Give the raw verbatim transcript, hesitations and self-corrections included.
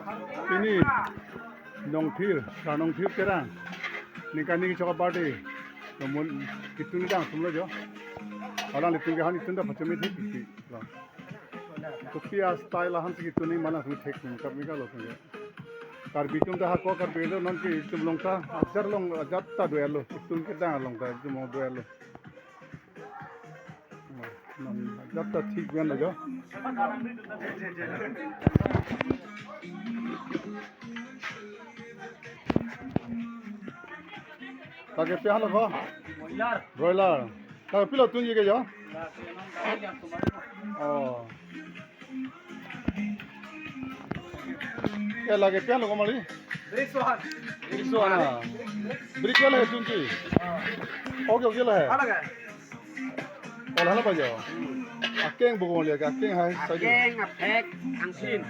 Pini Nongthir, Sar Nongthir Terang ningkan ni chok a-birthday. Namun kitun dang sumlo jo. Alanglitum ke han itun ta pachami thik thik lo. Kopi a-style ahan si kitun ni mana sumi thek tum kami kalo tum ke. Karbi atum ta hako Karbi lo, non ke itum along ta ajar along ajat ta do-etlo. Itum kedang along ta itum do-etlo. Non ajat ta thik pen lo jo. Lake pi ahan lo ko? Broiler. Broiler. Lake pilo tunji ke jo? Oh. Eh, lake pi ahan lo ko mali? Brick so han. Brick so han. Brick ke lahai tunji? Okay, okay lahai. Hala ka? Oh, hala pa jo. Akeng bukan lihat, akeng hai saja. Akeng, aphek, angsin.